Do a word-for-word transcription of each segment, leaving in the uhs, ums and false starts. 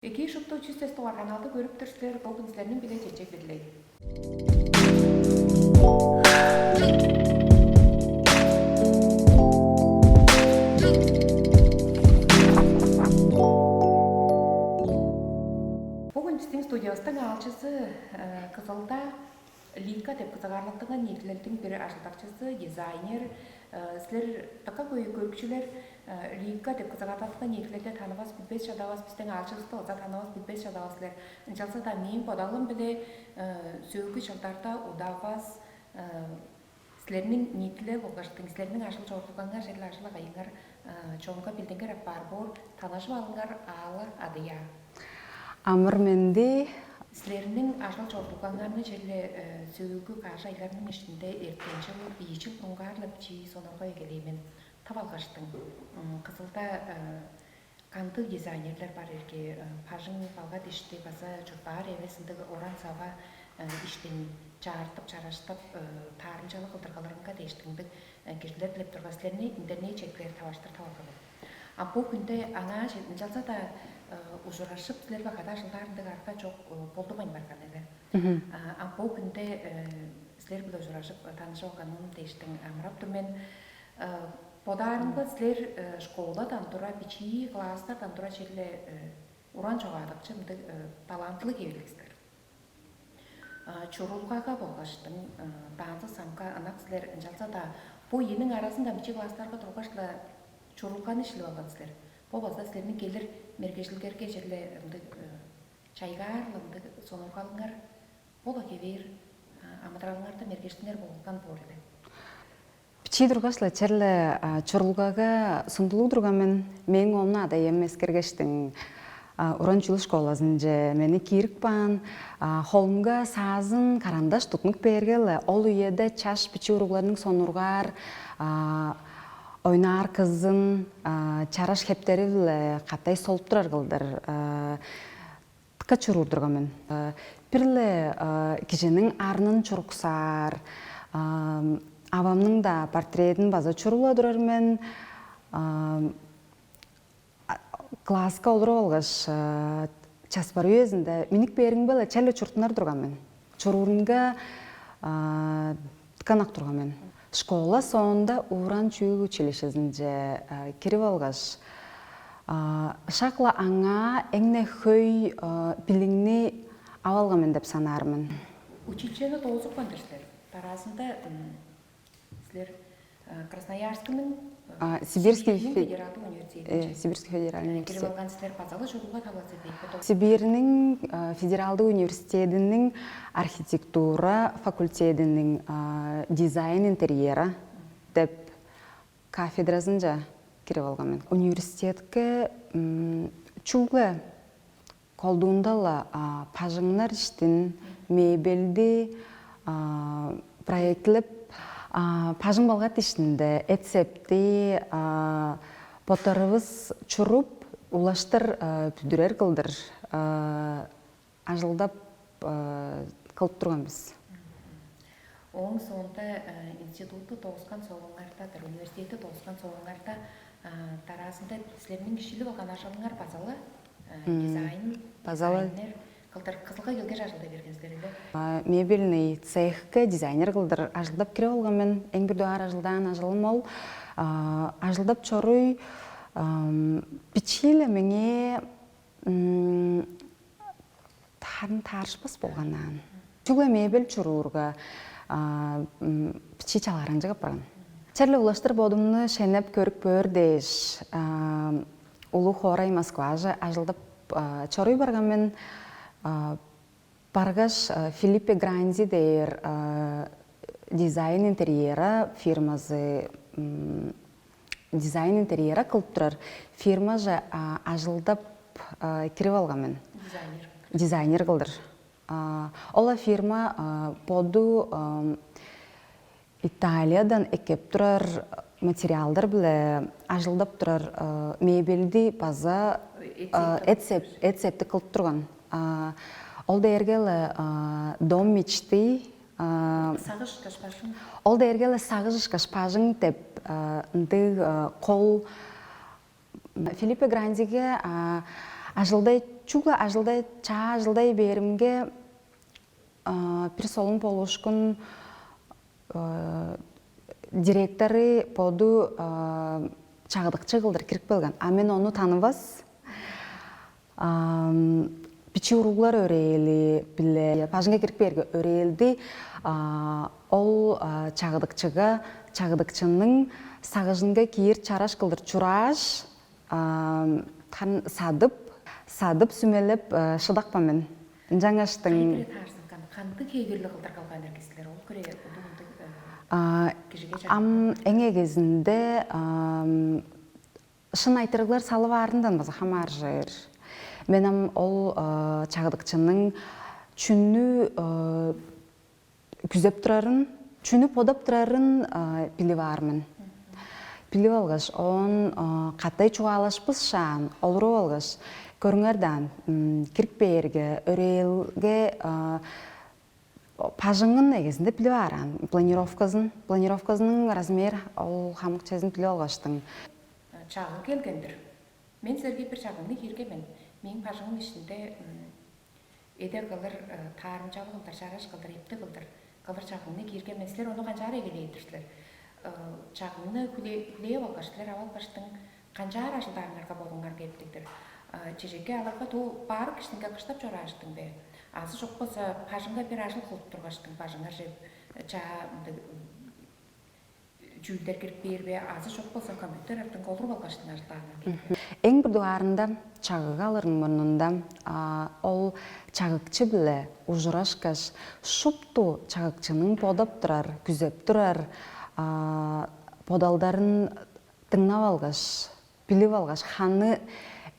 Экии, шупту чүс эс дугаар каналды көрүп тур силер. Бо хүн силерниң биле чечек бирлей. Бүгүн биздин студиябыздың аалчысы Кызылда Лика деп кызыгаарлаттынган ниитилелдиң бир ажылдакчысы, дизайнер. Силер дыка хөй көрүкчүлер Лика деп кызыгаарлаттынган ниитилелде танывас, билбес чадавас, бизден аалчывысты база танывас, билбес чадавас силер. Ынчалза-даа мээң бодалым-биле сөөлгү чылдарда удавас силерниң ниитилел болгаш силерниң ажыл чорудулгаңар, черле ажыл агайыңар чонга билдингир апаар боор, танажып алыңар, аала адыя. Амыр-менди. Силерниң ажыл чорудулгаңарны черле сөөлгү каш айларның иштинде эрткен чыл, бии чыл бурунгаар-ла бичии сонургап эгелээн мен. Тып алгаштың. Кызылда кандыг дизайнерлер бар эрге, бажың балга дишти база чурттаар эвес ындыг оран-сава иштин чаартып, чараштап, таарымчалыг кылдыргаларынга дээштиңдиг кижилер билип турган силерни индерней чеклер таваштыр тавалган. А бу хүнде аңаа ынчалза-даа ужурашып, силер бакада ажылдаарындыг арга чок болдумайн барган эле. А бу хүнде силер биле ужурашып, танышып алганым дээштиң амырап тур мен. Бодаарымга, силер школадан тура, бичии класстардан тура черле уран чогаадыкчы мындыг талантылыг эвилиг силер. Чурулгага болгаштың, танцы самка ынак силер, ынчалза-даа бо ийиниң аразында бичии класстарга тургаш-ла чурулганы шилип алган силер. Бо база силерниң келир мергежилгерге черле ындыг чайгаар-ла ындыг сонургалыңар, бо-ла хевээр амыдыралыңарда мергештиңер болган боор эле. Бичии тургаш-ла черле чурулгага сундулуг турган мен. Мээң ону ада-ием эскергештиң, уран чүүл школазынче мени киирип каан. Холумга саазын, карандаш тутнуп бээрге-ле, ол үеде чаш бичии уругларның сонургаар, ойнаар кызын чараш хептери-биле катай солуп турар кылдыр дыка чуруур турган мен. Бир-ле кижиниң арнын чуруксаар, авамның-даа портредин база чурула турар мен. Класска олуруп алгаш, часпар үезинде миннип кээримге-ле черле чурттунар турган мен. Чуруурунга дыка ынак турган мен. Школа соонда уран чүүл училищезинче кирип алгаш, шак-ла аңаа эң-не хөй билигни ап алган мен деп санаар мен. Училищени доозупкан-дыр силер. Дараазында силер Красноярскының Сибирский федералдык университетинче, Сибирский федеральный университет. Кирип алган силер. База-ла чурулга талазы дейт бе? Сибирьниң федералдык университетиниң архитектура факультетиниң дизайн интерьера деп кафедразынче кирип алган мен. Университетке чүгле колдуунда-ла бажыңнар иштин, мебельди проектилеп, бажың балгат иштинде эт-септи боттарывыс чуруп, улаштыр бүдүрер кылдыр ажылдап кылып турган бис. Ооң соонда институтту дооскан соңуңарда-дыр, университетти дооскан соңуңарда дараазында силерниң шилип алган ажылыңар база-ла дизайн, база-ла дизайнер кылдыр Кызылга келгеш ажылдай берген силер эле. Мебельный цехке дизайнер кылдыр ажылдап кирип алган мен. Эң бир дугаар ажылдаан ажылым ол. Ажылдап чоруй, бичии-ле меңээ таарым таарышпас болган аан. Чүгле мебель чуруурга бичии чалгааранчыг апарган. Черле улаштыр бодумну шенеп көрүп көөр дээш, улуг хоорай Москваже ажылдап чоруй барган мен. Баргаш Филиппе Гранди дээр дизайн интерьера фирмазы, дизайн интерьера кылып турар фирмаже ажылдап кирип алган мен. Дизайнер. Дизайнер кылдыр. Ол фирма боду Италиядан эккеп турар материалдар-биле ажылдап турар мебельди база эт-сеп, эт-септи кылып турган. Ол дээрге-ле дом мечты. Сагыш ышкаш бажың. Ол дээрге-ле сагыш ышкаш бажың деп ындыг кол. Филиппе Грандиге Ажылдай, чүгле ажылдай, чаа ажылдай бээримге, бир солун болуушкун директору боду чагыдыкчы кылдыр кирип келген. А мен ону танывас. Бичии уруглар өрээли биле бажыңга кирип бээрге, өрээлди ол чагыдыкчыга, чагыдыкчының сагыжынга киир чараш кылдыр чурааш, хан садып, садып сүмелеп шыдакпа мен. Ынчангаштың Кайдыре таарзынган, кандыг хеегерлиг кылдыр калган эргистилер ол күрээ улуг ындыг кижиге чагып. Ам эң эгезинде шын айтырыглар салып аарындан база хамааржыр. Мен ам ол чагыдыкчының чүнү күзеп турарын, чүнү бодап турарын билип аар мен. Билип алгаш, оон катай чугаалашпыс шаан олуруп алгаш, көрүңер даан, кирип бээрге, өрээлге бажыңын эгезинде билип аараан, планировказын, планировказының размер ол хамык чезин билип алгаштың. Чагыг келген-дир. Мен силерге бир чагыгны киирген мен. Мээң бажыңым ишинде эде кылыр, таарымчалыг кылдыр, чараш кылдыр, эптиг кылдыр, кылыр чагыгны киирген мен. Силер ону канчаар эгелээр-дир силер? Чагыгны хүлээп алгаш, силер ап алгаштың, канчаар ажылдаарыңарга бодуңар кээптиг-дир? Чижекке аларга дуу баарык киштинге кыштап чорааштың бе? Азы чок болза, бажыңга бир ажыл кылып тургаштың, бажыңарже чаа мындыг чүүлдер кирип бээр бе, азы чок болза, компьютер артынга олуруп алгаштың ажылдаарыңар кээп бе? Эң бир дугаарында чагыг алырын мурнунда ол чагыкчы-биле ужурашкаш, шупту чагыкчының бодап турар, күзеп турар бодалдарын дыңнап алгаш, билип алгаш, ханы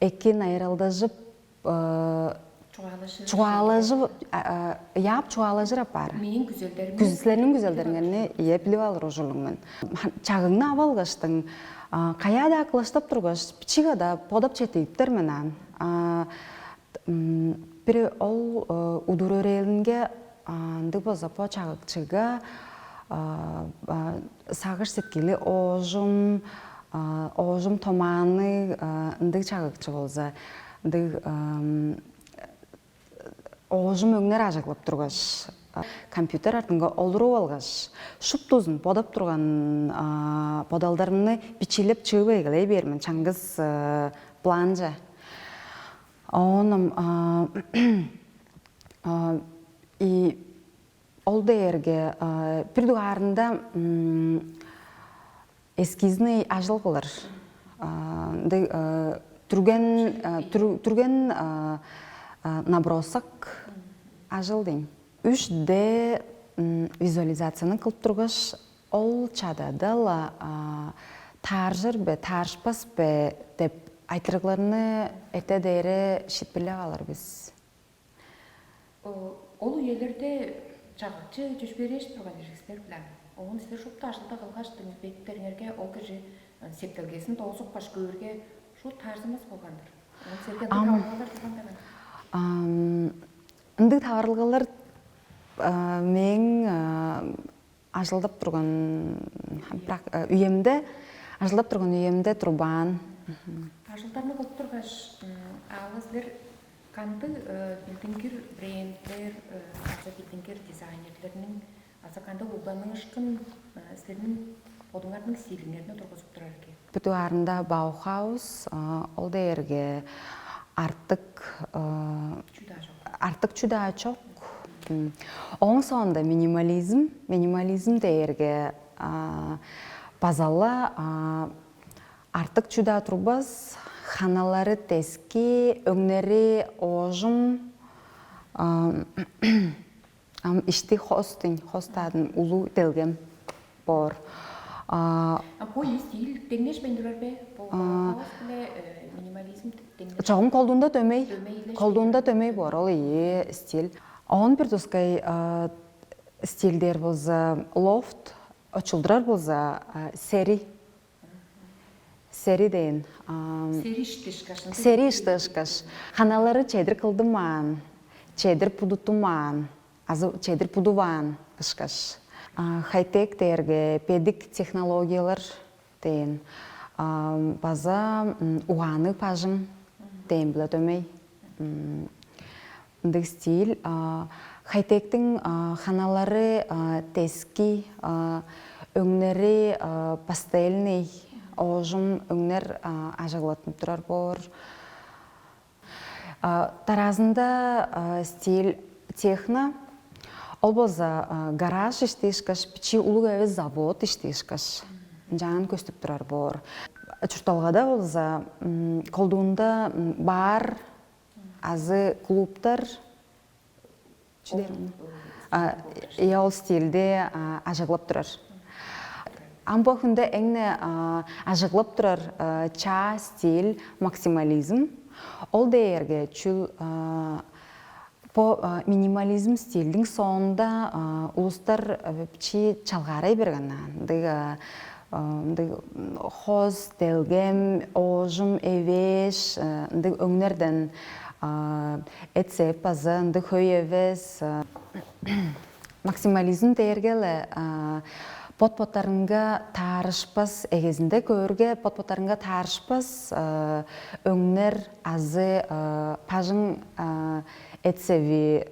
эки найыралдажып, чугаалажып, яап чугаалажыр апаар. Мээң күзелдерим. Күзлерниң күзелдерин ие билип алыр ужурлуг мен. Чагыңны ап алгаштың, каяа-даа кылаштап тургаш, бичиге-даа бодап четииптер мен аан. Бир ол удур өрээлинге ындыг болза, бо чагыкчыга сагыш сеткили оожум, оожум томаанныг ындыг чагыкчы болза, ындыг оожум өңнер ажыглап тургаш, компьютер артынга олуруп алгаш, шуптузун бодап турган бодалдарымны бичиилеп чыып эгелей бээр мен чаңгыс планче. Оон ам и ол дээрге бир дугаарында эскизный ажыл кылыр. Ындыг түрген түрген набросок ажыл дейн. Үш Д визуализацияны кылып тургаш, ол чадада-ла тааржыр бе, таарышпас бе деп айтырыгларны эрте дээре шитпирлеп алыр бис. Ол үелерде чагыкчы чөпшээрээш турган иргистер биле. Оон силер шупту ажылда кылгаш, беттериңерге ол кижи септелгезин доозупкаш көөрге, шуут таарзынмас болган-дыр. Оон силерге ындыг таварылгалар турган бе? Ындыг таварылгалар мээң ажылдап турган үйемде, ажылдап турган үйемде турбаан. Ажылдарны кылып тургаш, аалы силер кандыг билдингир брендтер азы билдингир дизайнерлерниң азы кандыг угланыышкын силерниң бодуңарның стилиңерни тургузуп турар экен? Бир дугаарында Баухаус, ол дээрге артык артык чүдаа чок. Ооң соонда минимализм, минимализм дээрге базала артык чүдаа турбас, ханалары тески, өңнери оожум, ам ишти хостуң, хостаадын улуу делгем боор. А бо ийи стиль деңнешпейн турар бе? Бо хаос биле минимализм деңнеш. Чогум колдуунда дөмей. Дөмейлешпейн. Колдуунда дөмей боор ол ийи стиль. Оон бир тускай стильдер болза лофт, очулдурар болза сери. Сери дээн. Сери ишти ышкаш. Сери ишти ышкаш. Ханалары чедир кылдымаан, чедир будуттумаан, азы чедир будуваан ышкаш. Хай-тек дээрге бедик технологиялар дээн. База угаанныг бажың. дээн-биле дөмей. Ындыг стиль. Хайтектиң ханалары дески, өңнери пастельный, оожум өңнер ажыглаттынып турар боор. Дараазында стиль техно. Ол болза гараж иштиишкаш, бичии улуг эвес завод иштиишкаш, ынчаан көстүп турар боор. Чуртталгада болза колдуунда бар азы клубтар чү дээр муну? Ийе, ол стилде ажыглап турар. Ам бо хүнде эң-не ажыглап турар чаа стиль максимализм. Ол дээрге чүл бо минимализм стилдиң соонда улустар бичии чалгаарай берген ындыг ындыг хоз, делгем, оожум, эвээш, ындыг өңнерден эт-сеп база ындыг хөй эвес. Максимализм дээрге-ле бот-боттарынга таарышпас, эгезинде көөрге бот-боттарынга таарышпас өңнер азы бажың эт-севи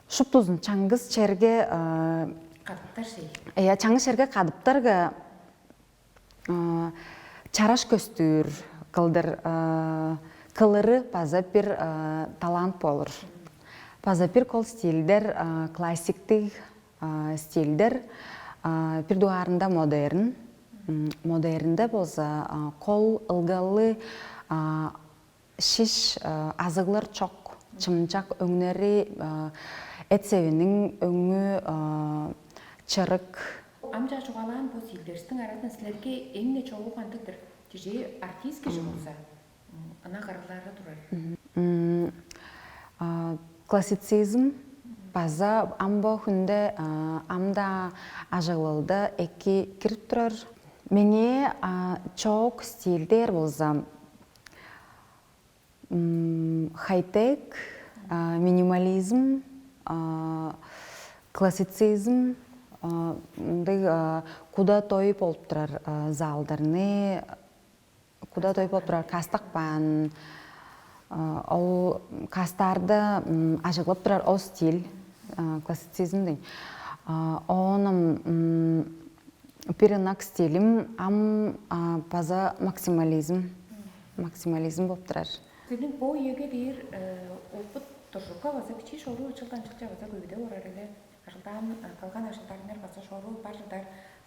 шуптузун чаңгыс черге кадыптар шей. Иә, чаңгыс черге кадыптарга чараш көстүүр кылдыр кылыры база бир талант болур. База бир кол стильдер классиктиг стильдер, бир дугаарында модерн. Модернде болза кол ылгаллы шиш азыглар чок, чымчак өңнери, эт-севиниң өңү чырык. Ам чаа чугаалаан бо стильдеривистиң аразындан силерге эң-не чогуу кандыг-дыр? Кижи артист кижи болза, ынак ырылары турар. Классицизм база ам бо хүнде ам-даа ажыглалда эки кирип турар. Меңээ чоок стиль дээр болза, хай-тек, минимализм, классицизм, мындыг куда той болуп турар залдарны, куда той болуп турар кастак баан, ол кастаарда ажыглап турар ол стиль, классицизм дейн. Оон ам бир ынак стилим ам база максимализм, максимализм болуп турар. Силерниң бо үеге дээр опыт туржукка база бичии шоруу ычылдан чыкча база көвүдеп орар эле. Ажылдаан кылган ажылдарыңар база шоруу бар чыдар.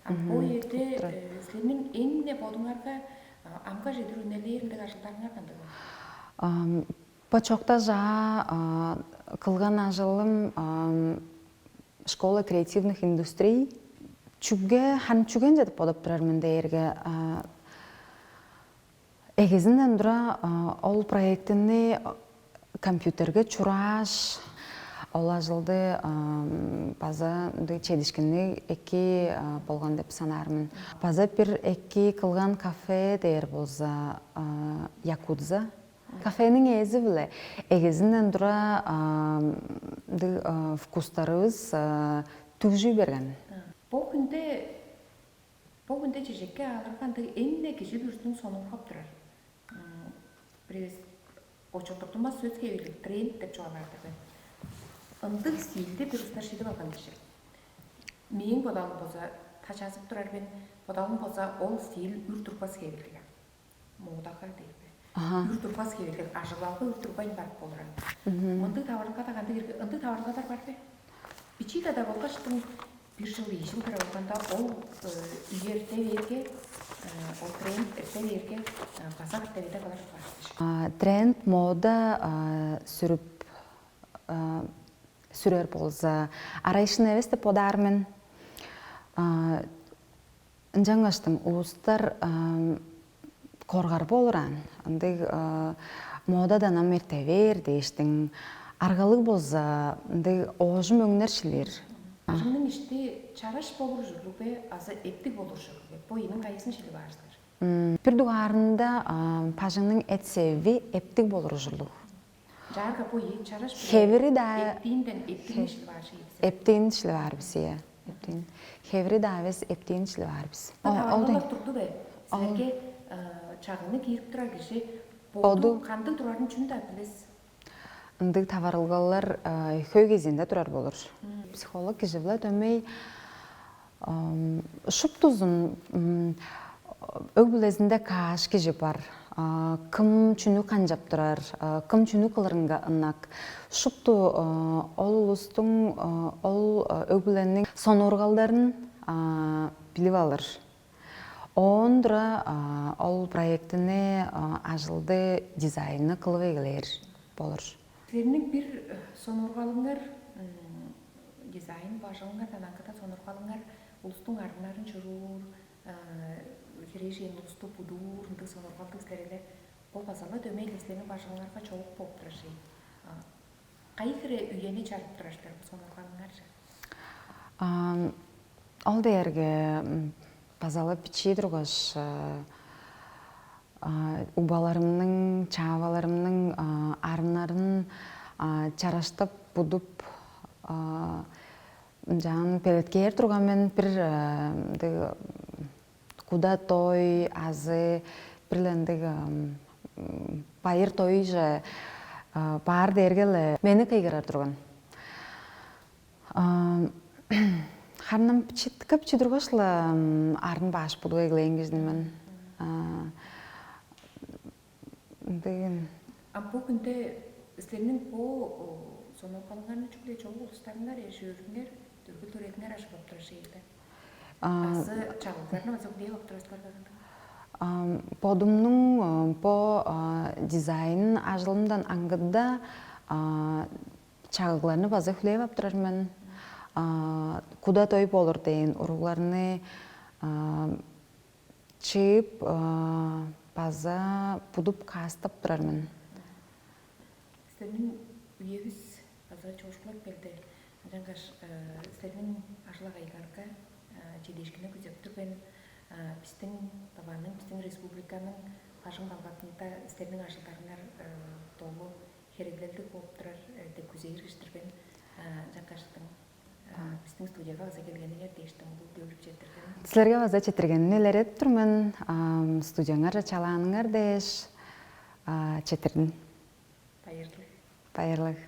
Бо үеде силерниң эң-не бодуңарга амга чедир үнелээр ындыг ажылдарыңар кандыг ол? Бо чокта чаа кылган ажылым школа креативных индустрий. Чүге, харын чүгенче деп бодап турар мен дээрге, эгезинден тура ол проектини компьютерге чурааш, ол ажылды база ындыг чедишкинниг эки болган деп санаар мен. База бир эки кылган кафе дээр болза, якудза. Кафениң ээзи-биле эгезинден тура ындыг вкустарывыс түгжүй берген. Бо хүнде бо хүнде чижекке алырга ындыг эң-не кижи бүрүзүнүң сонуургап турар. Бирээс очулдуртунмас сөс хевирлиг тренд деп чугаалаар-дыр бе? Ындыг стильди бир улустар шилип алган дижик. Мээң бодалым болза, тачазып турар мен, бодалым болза, ол стиль үр турбас хевирлиг. Модага дейт бе? Үр турбас хевирлиг, ажыглалга үр турбайн барып болуран. Мындыг таварылга да кандыг ирги, ындыг таварылгадар бар бе? Бичии-даа болгаш бир чыл ийи чыл кире болганда ол үерте бээрге, ол тренд эрте бээрге, база катта беде кылар бар. Тренд, мода сүрүп сүрер болза, арайышын эвес деп бодаар мен. Ынчангаштың улустар коргар болураан. Ындыг модадан ам эрте бээр дээштиң, аргалыг болза, ындыг оожум өңнер шилир. Бажыңның ишти чараш болур ужурлуг бе азы эптиг болур ужурлуг бе? Бо ийиниң кайызын шилип аар силер? Бир дугаарында бажыңның эт-севи эптиг болур ужурлуг. Чаарга бо ийи чараш хевири-даа эптиинден эптигин шилип аар шиидисе. Эптиин шилип аар бис, ийе. Эптиин. Хевири-даа эвес, эптиин шилип аар бис. Ол турду бе? Силерге чагыны киирип турар кижи Боду кандыг турарын чүн-даа билес. Ындыг таварылгалар хөй кезиинде турар болур. Психолог кижи-биле дөмей шуптузун өг-бүлезинде каш кижи бар. Кым чүнү канчап турар, кым чүнү кылырынга ынак. Шупту ол улустуң, ол өг-бүлениң сонуургалдарын билип алыр. Оон тура ол проектини, ажылды, дизайнны кылып эгелээр болур. Силерниң бир сонуургалыңар, дизайн бажыңыңардан аңгыда сонуургалыңар улустуң арыннарын чуруур, херээжен улусту будуур ындыг сонуургалдыг силер эле. Ол база-ла дөмей эле силерниң бажыңыңарга чогуп болуп турар шей. Кайы хире үени чарып турар силер бу сонуургалыңарже? Ол дээрге база-ла бичии тургаш, убаларымның, чааваларымның арыннарын чараштап, будуп, ынчаан белеткээр турган мен. Бир ындыг куда той азы бир-ле ындыг байыр тойже баар дээрге-ле мени кыйгырар турган. Харын ам бичиткеп чүдүргеш-ла арын баш будуп эгелээн кижини мен. Ындыгын. А бу хүнде силерниң бу сонуургалыңарны чүгле чогул улустарыңар, эш-өөрүңер, дөргүл-төрелиңер ажыглап турар шейлде? Азы чагылганы база кудей оптурастылар каганда? Бодумнуң бо дизайн ажылымдан аңгыда чагыгларны база хүлээп ап турар мен. Куда той болур дээн уругларны чыып, база будуп каастап турар мен. Силерниң үевис база чоошкулап келди. Ынчангаш силерниң ажыл-агайыңарга чедиишкинни күзеп тур мен. Бистиң Тываның, бистиң республиканың бажың балгатында силерниң ажылдарыңар долу хереглелдиг болуп турар деп күзээр киштирген. Ынчангаштың бистиң студияга база келгениңер дээштиң улуу-биле өөрүп четтирген. Силерге база четтиргенин илередип тур мен. Студияңарже чалааныңар дээш четтирдим. Байырлыг. Байырлыг.